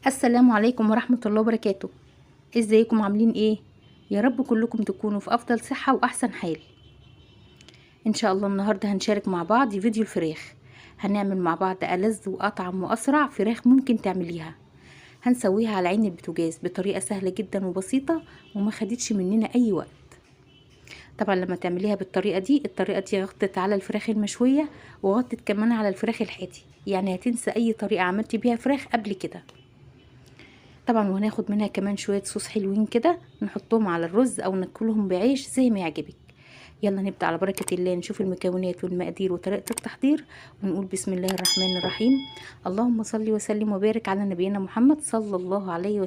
السلام عليكم ورحمة الله وبركاته. ازيكم عاملين ايه؟ يا رب كلكم تكونوا في افضل صحة واحسن حال. ان شاء الله النهاردة هنشارك مع بعض فيديو الفراخ. هنعمل مع بعض ألذ واطعم واسرع فراخ ممكن تعمليها. هنسويها على عين البوتاجاز بطريقة سهلة جدا وبسيطة وما خدتش مننا اي وقت. طبعا لما تعمليها بالطريقة دي، الطريقة دي غطت على الفراخ المشوية وغطت كمان على الفراخ الحاتي، يعني هتنسى اي طريقة عملتي بيها فراخ قبل كده. طبعا وهناخد منها كمان شوية صوص حلوين كده نحطهم على الرز او ناكلهم بعيش زي ما يعجبك. يلا نبدأ على بركة الله، نشوف المكونات والمقادير وطريقة التحضير ونقول بسم الله الرحمن الرحيم. اللهم صل وسلم وبارك على نبينا محمد صلى الله عليه وسلم.